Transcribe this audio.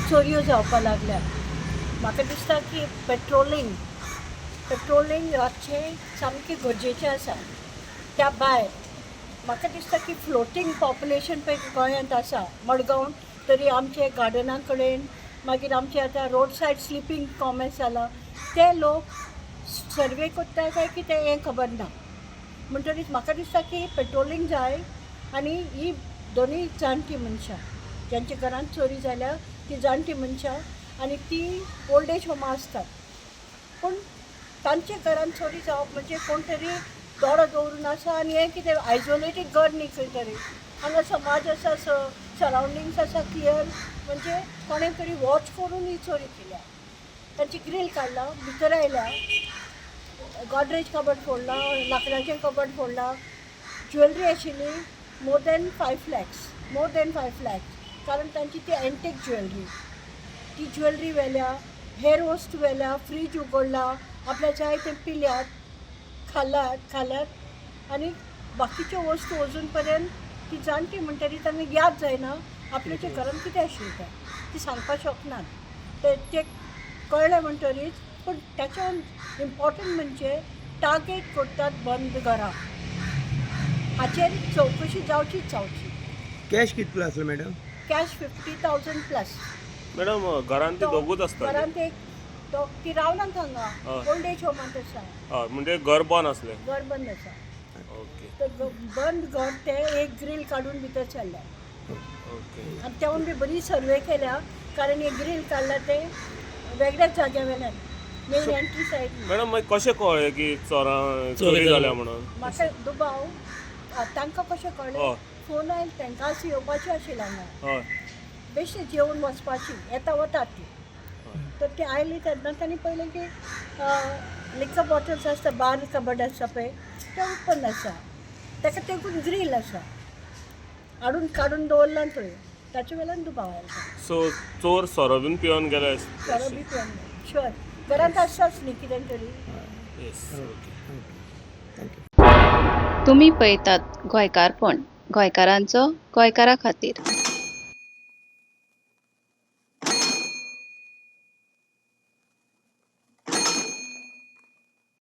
चोरयो जावपा लागल्या. म्हाका दिसता की पेट्रोलिंग पेट्रोलिंग रातचें सामकें गरजेचें आसा. त्या भायर म्हाका दिसता की फ्लोटींग पॉप्युलेशन पळय गोंयांत आसा, मडगांव तरी आमचे गार्डना कडेन, मागीर आमचे आतां रोड सायड स्लिपींग कॉमर्स जाला, ते लोक सर्वे करता काय कितें हें खबर ना. म्हणटरीच म्हाका दिसता की पेट्रोलिंग जाय आनी ही दोनूय जाणटी मनशां ज्यांच्या घरांत चोरी जाल्या ती जाणटी मनशां आनी ती ओल्ड एज होमां आसतात, पूण तांच्या घरांत चोरी जावप म्हणजे कोण तरी दोळो दवरून आसा. आनी हें कितें आयसोलेटेड घर न्ही, खंय तरी हांगा समाज आसा, सरावंडिंग्स आसा क्लियर, म्हणजे कोणें तरी वॉच करून ही चोरी केल्या. तांची ग्रील काडला, भितर आयल्या, गॉदरेज कबड फोडला, लांकडाचें कबड फोडला. ज्वेलरी आशिल्ली more than 5 lakhs, more than 5 lakhs, कारण तांची ती एंटीक ज्वेलरी. ती ज्वेलरी व्हेल्या, हेर वस्तू व्हेल्या, फ्रीज उगडला, आपल्या जाय तें पिल्यात, खाल्यात खाल्यात आनी बाकीच्यो वस्तू अजून पर्यंत ती जाणटी म्हणटरी तांकां याद जायना आपल्याच्या घरान कितें आशिल्लें तें, ती सांगपाक शकनात. ते ते कळ्ळें म्हणटरीच. पूण ताच्या इम्पॉर्टंट म्हणजे टार्गेट करतात बंद घरां, हाचेर चवकशी जावचीच जावची. कॅश कितलो आसलो मॅडम? Cash 50,000 plus. मॅडम, घरांत ती दोगूच आसता? घरांत एक तो, ती रावनात हांगा. हय. ओल्ड एज होमांत आसा. हय, म्हणजे घर बंद आसलें? घर बंद आसा. तर बंद घर ते एक ग्रील काडून भितर सरल्या. आनी तेवून बी बरी सर्वे केल्या, कारण एक ग्रील काडला ते वेगळ्याच जाग्या वेल्यान, मेन एंट्री सायड. मॅडम, मागीर कशें कळ्ळें की चोरां चोरी जाल्या म्हणून? म्हाका दुबाव तांकां कशें कळ्ळें? फोन आयलो तांकां. आज येवपाचें आशिल्लें हांगा. बेश्टें जेवन वचपाची, येता वतात ती. तर ती आयली तेन्ना तांणी पळयलें की लिकर बॉटल्स आसता, बार कबड आसता पळय, तें ओपन आसा, ताका तेकून ग्रील आसा, हाडून काडून दवरला थंय. ताचे वेल्यान दुबाव आयलो. सो चोर सोरो बीन पिवन गेले? सोरो बी पिवन शुअर, घरांत आसताच न्ही कितें तरी. येस, ओके. Thank you. तुमी पळयतात गोंयकारपण, गोंयकारांचो गोंयकारा खातीर.